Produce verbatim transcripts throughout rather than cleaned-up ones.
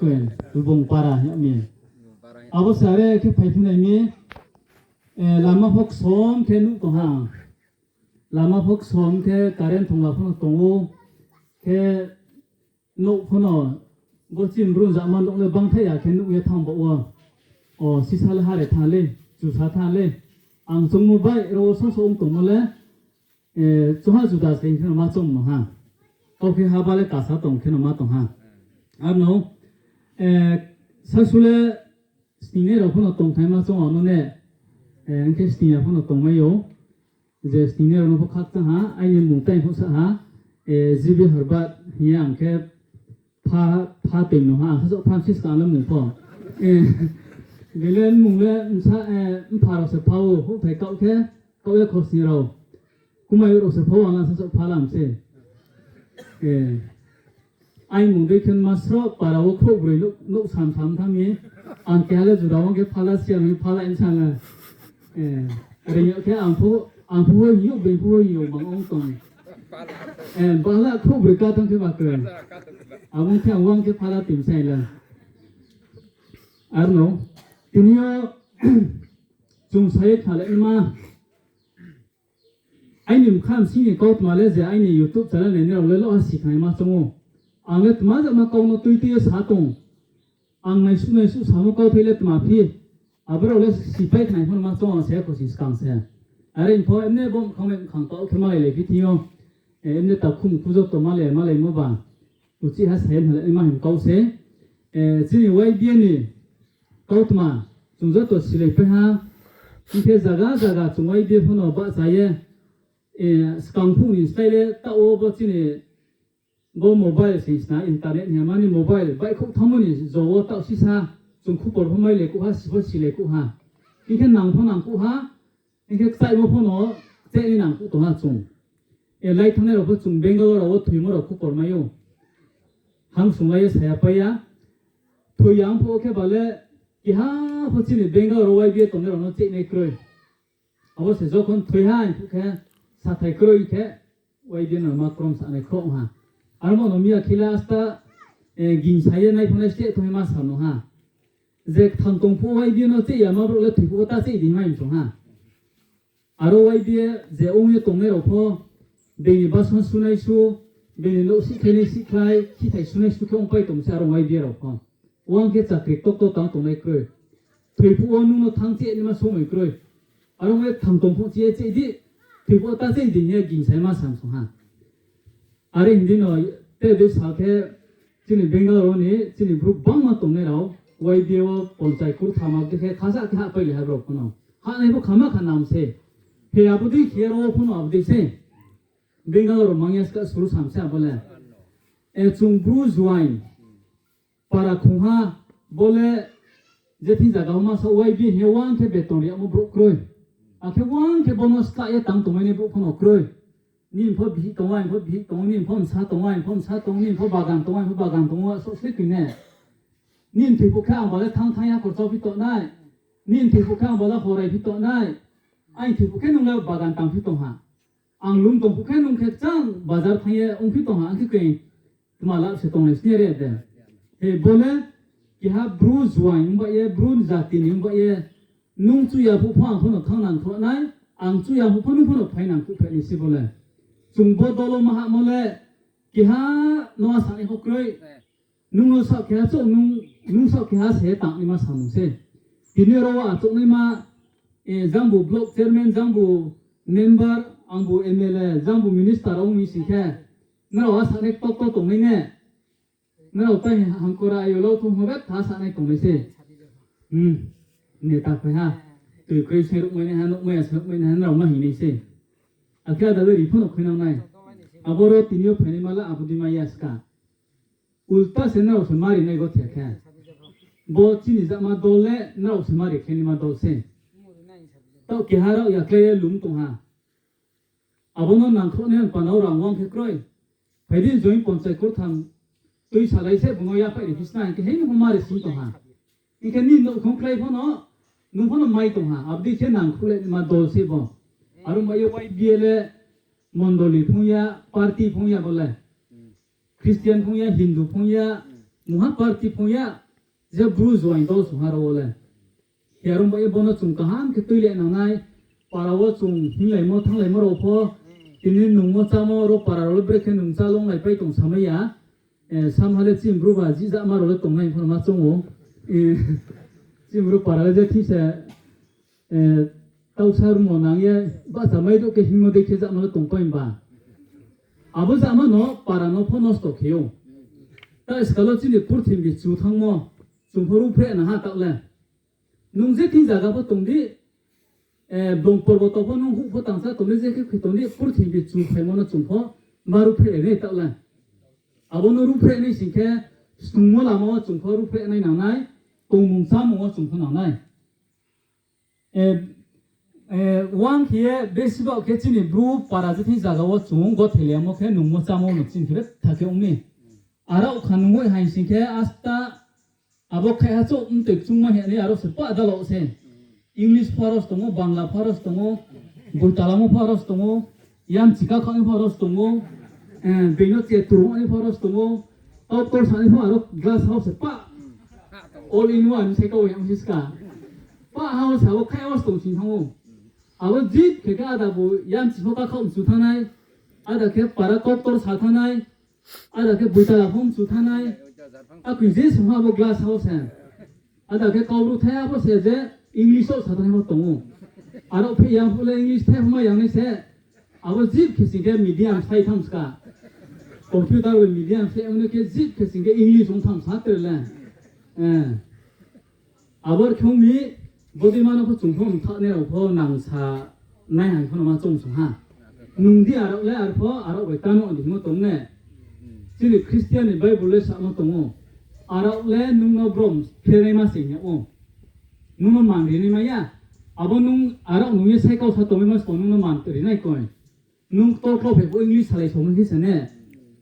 Khe, Lbong para hing mi. Abo sare khe phaiphinai mi, eh, lama pho ksom khe nuh tong ha. Lama pho ksom khe current thongla pho no tong ou. Khe nouh pho no bo chini bru jama nouh le bangthaih ya khe nuh ye thanng baoh wo. O, sisa le hare thanng le, chusa thanng le. Ang choungmo bai ro wo soso ong tongmo le, eh, choha juda se hing khe no ma choung no ha. Kau khe haba le kasa tong khe no ma tong ha. Ar no, eh, sasu le sningnai rao pho no tongthai ma choung ano ne, eh, hing khe sning ya pho no tongmai ou. Je sningnai rao no pho khakchang ha, aini mung tai pho sa ha, eh, G B Horbat hing ye ang khe pha, pha toing no ha, ang sasaoh pha siska le mung pho. Eh, bele mung le bsa, eh, mpha rao se pha ou, houhthai kaoh khe, kaoh ye khosni rao. Kumai rao se pha ou, ang le sasaoh pha lam se. Eh, aini mung dei khe ma sroh para wo khrouhbroi nouh, nouh sam sam thanng ye. Ang keha le jura wo khe phala siya mi phala insa le. Eh, reing yo khe ang pho, ang pho hing yo, being pho hing yo, bang ong tong. Eh, bala khrouhbroi ka thanng khe ba khe. Abo khe ang uang khe phala tim sai la. Ar no, tini yo chung sa ye kha le ma. Aini mkha bsing ni kautma le je aini YouTube channel nainai rao le lo ha sikhnaima choung ou. Ang le tma jama kau no tui tui ye sa tong. Ang naisuh naisuh samo kauthai le tma phi. Abo rao le sipai khnai pho no ma choung ang se khosni skang se. Are pho emne bo mkhang mai mkhang tao khe malailai phi thing yo. Eh, emne takhu mkhu joto malai malaimo ba. Uchih ha sa ye hna le ma hing kau se. Eh, chini Y B A ni kautma, chung joto silaipai ha. Hing khe zaga zaga chung Y B A pho no bahcha ye, eh, skang phuh ni slái le taoh wo bo chini bo mobile sing sna internet hing ya mani mobile baihkhouh thanngmo ni jo wo taoh sisa chung khupor pho mailai kuh ha, si pho silai kuh ha. Hing khe nang pho nang kuh ha, hing khe kchaihmo pho no cheh ni nang kuh tong ha chung. E lai thanngnai rao pho chung Bengal rao wo thoimo rao khupor mai ou. Hang sunglai ye sa ya pai ya. Thoi ya ong phuh wo khe ba le keha pho chini Bengal rao Y B A tongnai rao no cheh nai kroi. Abo se jokhon thoi ha hing phuh khe sathai kroi khe Y B A no ma krom sa nai khroh ha. Aro mo no miya khe le asta, eh, gingsa ye nai pho nai steh thoi ma sa no ha. Je kthang tong phuh Y B A no cheh ya ma brouh le thoi phuh wo ta cheh di mai song ha. Aro Y B A je ong ye tongnai rao pho, bini basan sunai su, bini nouh sihkhlai nai sihkhlai, khithai sunai su khe ongpai tong se aro Y B A rao pho. Uang khe chakri ktokto tang tongnai kroi. Thoi phuh wo nung no thanng cheh naima somoi kroi. Aro ye kthang tong phuh cheh ye cheh di, thoi phuh wo ta cheh di hing ye gingsa ye ma sam song ha. Are hing di no, te dei sa khe chini Bengal rao ni chini brouh bangma tongnai rao, Y B A wo ponchai kurtham abo dei khe khasa khe hahpai le ha brao pho no. Hahnai pho khama kha nam se. He abo dei khe rao pho no abo dei se. Bengal rao mang ya ska suru sam se abo le. E chung Bru juaing para khongha bo le je thing zaga wo ma sa Y B A hing ye uang khe beton ri yamo brouh kroi. Akhe uang khe bo no ska ye tang tongmai nai brouh pho no kroi. Nini pho bihih tong ou, aini pho bihih tong ou, nini pho bsa tong ou, aini pho bsa tong ou, nini pho bagan tong ou, aini pho bagan tong ou, asuh se kri ne. Nini thoi phuh khe ang ba le thanng thanng ya khorchao phi tong nai. Nini thoi phuh khe ang ba le horai phi tong nai. Aini thoi phuh khe nung le bagan tang phi tong ha. Ang lum tong phuh khe nung khe kchang bazar thanng ye ongphi tong ha, ang khe khe tma lap se tonglai sini re de. He bo le keha Bru juaing ongba ye, Bru jati ni ongba ye, nung chuh ya phuh pho ang pho no thanng nang khroh nai, ang chuh ya phuh pho nung pho no phai nang khroh phai nai se bo le. Chung bo dol wo ma hahmo le, keha no asa nai pho kroi. Nung no saoh keha chouh, nung, nung saoh keha se tangnaima samung se. Tini ro wo achouhnaima, eh, jangbu block chairman, jangbu member, angbu M L A, jangbu minister ong mi sing khe, nrao asa nai ktokto tongnai ne. Nrao tai hangkora ayo lau thung ho betha sa nai tongnai se. Hmm. Neta phai ha. Tui kroi se ruhmai nai ha, nuhmai ya se ruhmai nai ha, nrao ma hing nai se. Akhe ada le ri pho no khuinang nai. Aboro tini yo phainaima le abo dei mai ya ska. Ulta se nrao se mari nai gothe khe. Bo chini jama dol le nrao se mari khe naima dol se. Taoh keha rao yaklai ye lum tong ha. Abo no nangkhrouh nai ang panao rang uang khe kroi. Phai di join ponchai kurtham tui salai se bung no yaphaih ri phi sna hing khe hei nung mari sing tong ha. Hing khe nini nouhkhong klái pho no, nung pho no mai tong ha, abo dei khe nangkhrouh le naima dol se bo. Aro mai yo Y B A le mondoli phung ya, party phung ya bo le. Christian phung ya, Hindu phung ya, Mungha party phung ya, je Bru juaing dol song ha rao wo le. Khe aro bai ye bo no chung kaham khe tui le nang nai, para wo chung hinglaimo thannglaimo rao pho, tini nungmo chámo rao para rao le brekhe nung chá longlaipai tong samai ya. Samha le chini Bru ba jihjama rao le tongnai pho no ma choung ou. Chini Bru para le je thing se, tausa rungmo nang ye, bahcha mai douh khe hingmo dei khe jama le tongpai ba. Abo jama no para no pho nosto khe ou. Ta skal wo chini purthimbi chu thanngmo, chung pho ruhphreh nang ha taoh le. Nung je thing zaga pho tong di, blong porboto pho nung huh pho tangsa tong di, je khe khe tong di, purthimbi chu phaimo no chung pho ma ruhphreh nai taoh le. Abo no ruhphreh nai sing khe, snungmo lama wo chung pho ruhphreh nai nang nai, tongmung chámung wo chung pho nang nai. Wang khe ye besi baoh khe chini Bru para je thing zaga wo chung gotheleimo khe nungmo chámo no chini khe betha khe ong mi. Arao kha nung oi haing sing khe asta abo khe ha chouh mtoi kchungma hing nai aro se pa dalao se. English pho aro se tong ou, Bangla pho aro se tong ou, Boitalamo pho aro se tong ou, yamchi kakhaoh nai pho aro se tong ou, being no che turung nai pho aro se tong ou, tau tor sa nai pho aro glass house se pa all in one se kau yang si ska. Pa house abo khai house tong sing thanng ou. Abo jip khe khe ada bo yamchi pho kakhaoh mchu thanng nai, ada khe para kau tor sa thanng nai, ada khe Boitala pho mchu thanng nai, akoi je song ha abo glass house se. Ada khe kau bru thai abo se je English wo sa thanng nai pho tong ou. Aro phi yang phuh le English thai pho ma yang nai se. Abo jip khe sing khe medium sai tham ska. Computer bai medium sai ong khe jip khe sing khe English ong tham sa tre le. Abo khe ong mi, bodei ma no pho chung pho mthaoh nai rao pho nang sa nai hang pho no ma choung song ha. Nung di arao le arpho arao bai tamo di hingmo tong ne. Chini Christian ni Bible le samo tong ou. Arao le nung no brom phernaima se hing yag ou. Nung no man rinai mai ya. Abo nung arao nung ye sai kau sa tongmai ma sbo nung no man rinai koi. Nung ktor klo phai pho English salai somai khe se ne.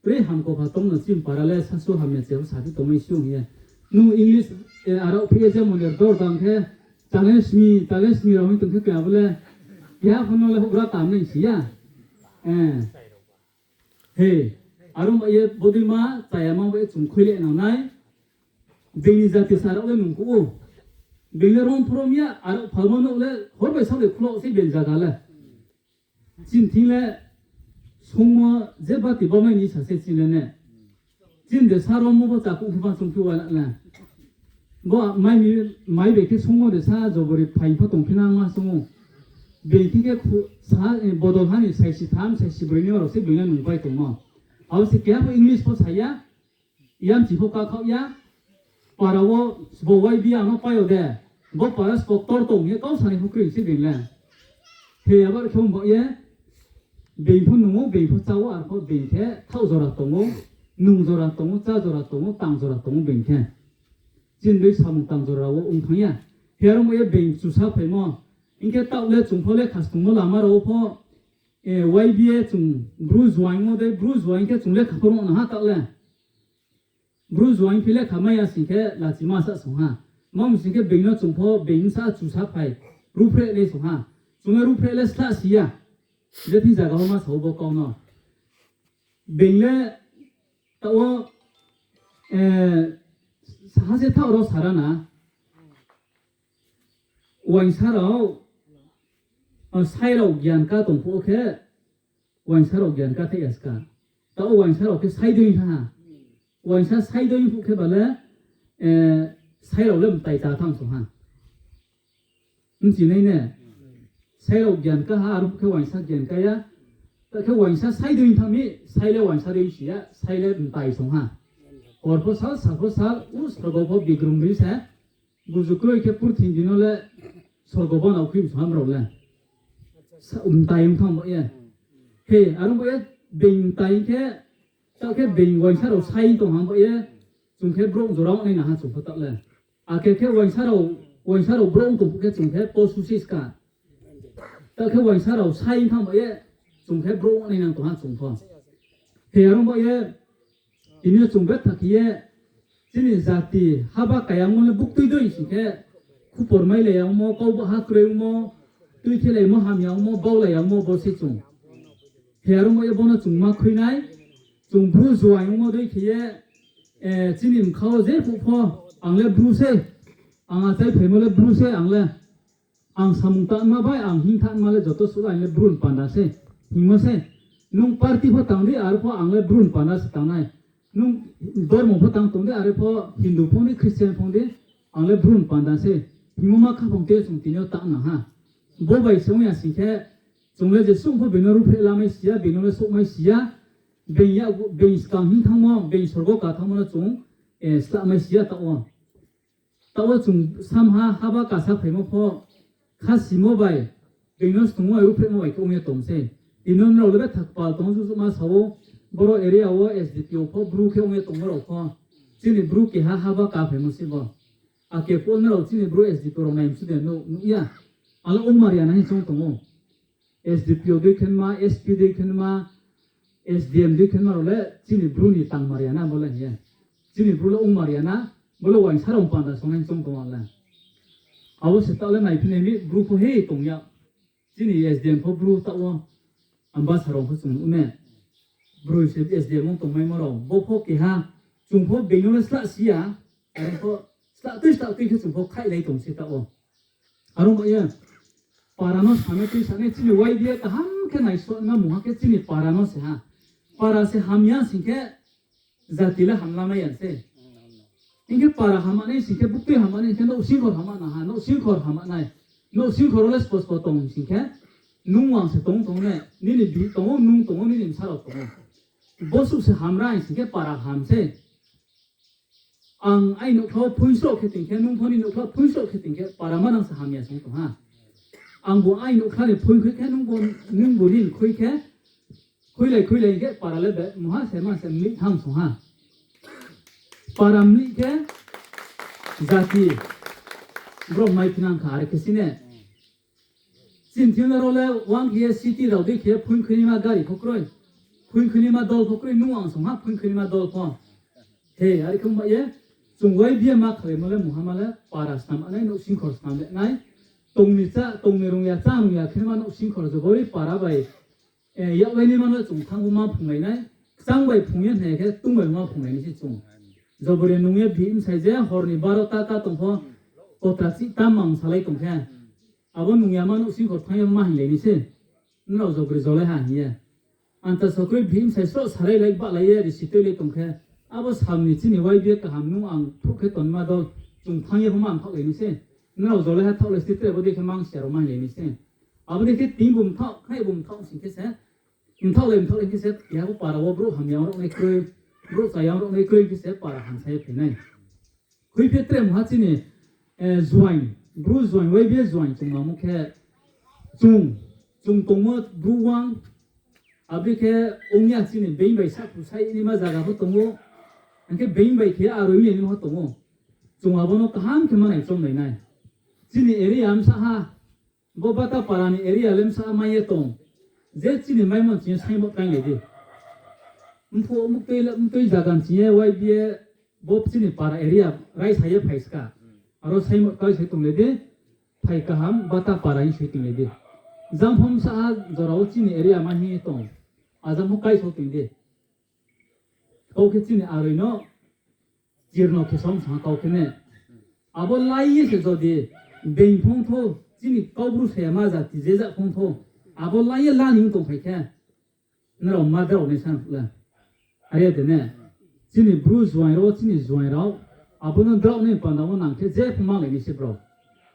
Tre hamkopha tong no chini para le sasu hamya che pho saphi tongmai si ong ye. Nung English, arao phi ye je moni dor dam khe, chale smi, chale smi rao hing tong khe khe abo le. Keha pho no le houhgra tam nai si ya. He, aro bai ye bodei ma chayama bai chung khui le nang nai. Being ni jati sa rao le nung kuh ou. Being le rom phrom ya, arao phalmo no le hor bai sa le khulo se being zaga le. Chini thing le songmo je bati baumai ni sa se chini le ne. Chini de sa rommo pho chakuh khe ma chung khe wa la na. Bo mai mi, mai bai khe songmo de sa jobori phai pho tongphi nang ma song ou. Being thing khe khu-, sa, bodol ha ni saisi tham, saisi broi ni rao se being le nungpai tongmo. Abo se keha pho English pho sa ya, yamchi pho kakhaoh ya, para wo sbo Y B A no pai yo de, bo para sbo ktor tong ye kau sanai pho kroi se being le. He abo khe ong ba ye, being pho nung ou, being pho chá ou, arpho being khe thaoh jora tong ou, nung jora tong ou, chá jora tong ou, tang jora tong ou being khe. Chini dei samung tang jora wo ong thanng ya. He aro mo ye being chusa phaimo. Hing khe taoh le chung pho lekha snungmo lama rao pho, Y B A chung Bru juaingmo dei, Bru juaing khe chung lekha pho rung nang ha taoh le. Bru juaing phi lekha mai ya sing khe lachima sa song ha. Ma mi sing khe being no chung pho being sa chusa phai. Ruhphreh le song ha. Chung le ruhphreh le sla si ya. Je thing zaga wo ma sa ou bo kau no. Being le taoh wo, ha se thaoh rao sa ra na. Uaingsa rao, sai rao gyan ka tong phuh khe, uaingsa rao gyan ka thai ya ska. Taoh uaingsa rao khe sai dei thanng ha. Uaingsa sai dei phuh khe ba le, sai rao le mtai ta thanng song ha. Bchi nai ne. Sai rao gyan ka ha, aro phuh khe uaingsa gyan ka ya. Ta khe uaingsa sai dei thanng mi, sai le uaingsa dei si ya, sai le mtai song ha. Hor pho sal, sal pho sal, u sorgo pho bigrum ri se. Buzu kroi khe purthimbi no le sorgo banao khui msong ha mrao le. Mtai ong thanng ba ye. He, aro ba ye, being mtai khe, taoh khe being uaingsa rao sai tong ha ba ye, chung khe brouh jora ong nai nang ha chung pho taoh le. Akhe khe uaingsa rao, uaingsa rao brouh ong tong phuh khe chung khe posu si ska. Taoh khe uaingsa rao sai thanng ba ye, chung khe brouh ong nai nang tong ha chung pho. He aro ba ye, tini yo chung betha khe ye, chini jati haba kayangmo le buktui dei sing khe, khupor mailai yagmo, kau baha kroi ongmo, tuithelaimo hamya ongmo, baulai yagmo bo se chung. He aro mo ye bo no chung ma khui nai, chung Bru juaing ongmo dei khe ye, Chini mkha wo jephuh pho, ang le Bru se, ang achai phaimo le Bru se, ang le, ang samung tangma bai ang hing thanma le joto suh le ang le Bru ni panda se hingmo se. Nung party pho tang di, aro pho ang le Bru ni panda se tang nai. Nung dormo pho tang tong di, are pho Hindu phong di, Christian phong di, ang le Bru ni panda se hingmo ma khaphang te chung tini yo tang nang ha. Bo bai se ong ya sing khe, chung le jesuh pho being no ruhphreh lamai si ya, being no le souhmai si ya, being skang hing thanngmo, being sorgo ka thanngmo no chung slahmai si ya taoh wo. Taoh wo chung samha haba kasa phaimo pho, khasimo bai, being no stungmo bai ruhphrehmo bai khe ong ye tong se. Tini yo nrao le betha kpal tong ou, jujuhma sa ou, boro area wo S D P O pho Bru khe ong ye tongmo rao pho, chini Bru keha haba ka phaimo se bo. Ake phuh wo nrao chini Bru S D P O rao nai msu de nuh ya. Ang le ongmar ya na hing choung tong ou. S D P O dei khenma, S P dei khenma, S D M dei khenma rao le chini Bru ni tangmar ya na bo le hing ye. Chini Bru le ongmar ya na, bo le uaingsa rao panda songnai choung tong ang le. Abo se taoh le naiphi nai mi Bru pho hei tong ya. Chini S D M pho Bru taoh wo, Ambasa rao pho chung nuh ne. Broi se S D M ong tongmaimo rao, bo pho keha, chung pho being no le slah si ya, are pho slah tui slah tui khe chung pho khaihlai tong se taoh wo. Aro ba ye, para no sanai tui sanai chini Y B A kaham khe naisona mungha khe chini para no se ha. Para se hamya sing khe, jati le hamlamai ya se. Hing khe para hamnai sing khe, buktui hamnai hing khe, nouhsingkhor hamna ha, nouhsingkhor hamnai. Nouhsingkhor wo le spospo tong sing khe, nung ang se tong tong ne, nini bihih tong ou, nung tong ou, nini bsa rao tong ou. Bosuh se hamra hing sing khe para ham se. Ang aini nouhkhla wo phoingsroh khe tong khe, nung pho nini nouhkhla phoingsroh khe tong khe, para manang se hamya song tong ha. Angbu aini nouhkhla ni phoing khui khe, nungbu nini khui khe, khuilai khuilai hing khe para le be mungha se ma se mlih thanng song ha. Para mlih khe jati brao maiphinang kha, are khe si ne. Chini thing yo rao le uang khe ye city rao dei khe phoing khuinaima gari pho kroi, phoing khuinaima dol pho kroi, nung ang song ha phoing khuinaima dol pho. He, are khe ong ba ye, chung Y B A ma khalaimo le mungha ma le para snam nai, nouhsingkhor snam le nai, tong ni chá, tong ni rung ya, chá rung ya khe ma nouhsingkhor jobori para bai yaklai ni ma no chung thanng ma phunglai nai, kchang bai phung ye hna ya khe tung bai ma phunglai nai se chung. Jobori nung ye bihih bsai je hor ni baro ta ta tong pho, kotra chih ta mang salai tong khe, abo nung ya ma nouhsingkhor thanng ye ma hinglai nai se. Nrao jobori jolai ha hing ye. Anta sokroi bihih bsai sroh sarai lai bahlai ye risi tuilai tong khe, abo sam ni chini Y B A kaham nung ang phruh khe tonma dol, chung thanng ye pho ma mthaohlai nai se. Nrao jolai ha thaohlai se tre bo dei khe mang si ya rao ma hinglai nai se. Abo dei khe tini bu mthaoh, khnai bu mthaoh sing khe se, mthaohlai mthaohlai khe se, keha bo para wo brouh hamya ong rao nai kroi, brouh chaya ong rao nai kroi khe se para hamsa ye phai nai. Khuiphi tre mungha chini, join, Bru join, Y B A join chung nangmo khe, chung, chung tongmo Bru uang, abo dei khe ong ya chini being bai sahkhru sai naima zaga pho tong ou, hing khe being bai khe aroi le naima pho tong ou. Chung abo no kaham khe manai chomlai nai. Chini area bsa ha, bo Bata para ni area le bsa mai ye tong. Je chini maimo chini saimo kainglai di. Mphuh mtui le, mtui zaga chini Y B A bo chini para area raisa ye phai ska. Aro saimo kai se tonglai di. Phai kaham Bata para hing se tonglai di. Jang pho bsa ha jora wo chini area mai hing ye tong. Ajang pho kai se tong di. Kau khe chini aroi no jirno khe song sa kau khe ne. Abo lai ye se jodi being phung thou, chini Kaubru se ma jati je ja phung thou, abo lai ye la ni tongphai khe, nrao ma drao nai san phuh le. Are ya de ne. Chini Bru join rao, chini join rao, abo no drao nai panda wo nang khe je pho malai nai se brao.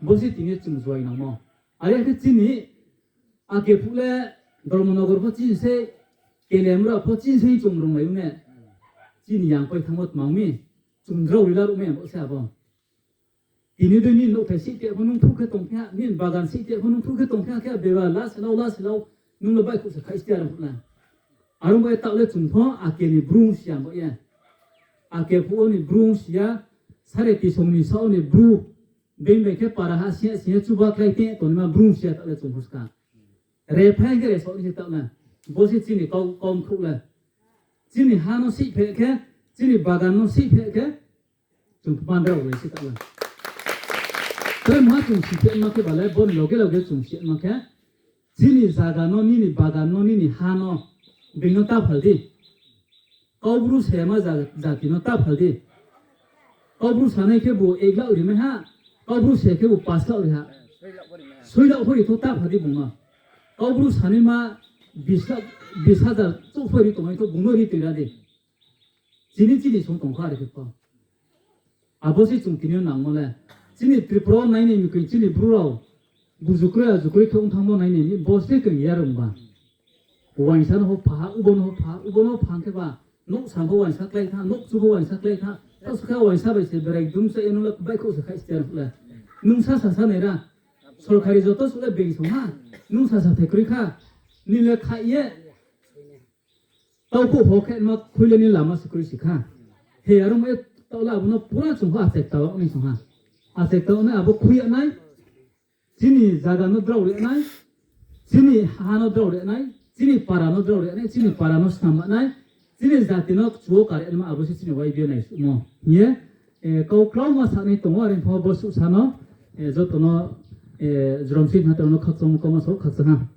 Bo se tini chung join nangmo. Are ya khe chini Ake phuh le Dharmanagar pho chini sei, Keliamura pho chini sei chung runglai ou ne. Chini yang pai thanngmo tma ong mi, chung drao ri la ruh mi bo se abo. Tini dei nini nouhthai sihte pho nung phruh khe tong khe, nini bagan sihte pho nung phruh khe tong khe, akhe beba la se lau, la se lau, nung le baihkhouh se khaih stia rao phuh le. Aro bai taoh le chung pho ake ni Bru si ya bo ye. Ake phuh wo ni Bru si ya, sare tisong ni sao ni Bru, being bai khe para ha sing ya sing ya chuba klái te tongnaima Bru si ya taoh le chung pho ska. Re phai khe re sao ni se taoh le. Bo se chini kau, kau mkhrouh le. Chini ha no sihpheh khe, chini bagan no sihpheh khe, chung pho mandra rao lai se taoh le. Tre mungha chung sihpheh ma khe ba le, bo ni loge loge chung si ma khe, chini zaga no, nini bagan no, nini ha no, being no ta phal di. Kaubru se ma ja-, jati no ta phal di. Kaubru sanai khebu ek lakh rimai ha, Kaubru se khebu panch lakh ri ha. Soi lakh pho ri tho ta phal di bung no. Kaubru sanaima bis lakh, bis hajar chouh pho ri tongnai tho bung no ri toi ra di. Chini chini song tong kha are khe pho. Abo se chung tini yo nangmo le. Chini Tripura wo nainai mi khe chini Bru rao. Buju kroi, aju kroi khe ong thanngmo nainai mi, bo se khe yarung ba. Uaingsa no pho pha ha, ubo no pho pha ha, ubo no pha hing khe ba, nouhsang pho uaingsa klái tha, nouhkchu pho uaingsa klái tha. Taoh se khe uaingsa bai se berai dum se eno le baihkhouh se khai se tiar le. Nung sasa sa nai ra. Sorkari joto suh le being song ha. Nung sasa thai kroi kha. Nini le khaih ye. Tau phuh pho khe ma khui le ni lama se kroi si kha. He aro mo e taoh le abo no pura chung pho achek tao nai song ha. Achek tao nai abo khui ya nai. Chini zaga no drao ri nai. Chini ha no drao ri nai. Chini para no drao ri nai. Chini para no snam nai. Chini jati no kchu wo kar nai ma abo se chini Y B A naisuhmo hing ye, eh, kau klauma sa nai tong ou, are pho bo suhsa no, eh, joto no, eh, jrom si ha tong no khakchangmo kauma sa khakchang ha.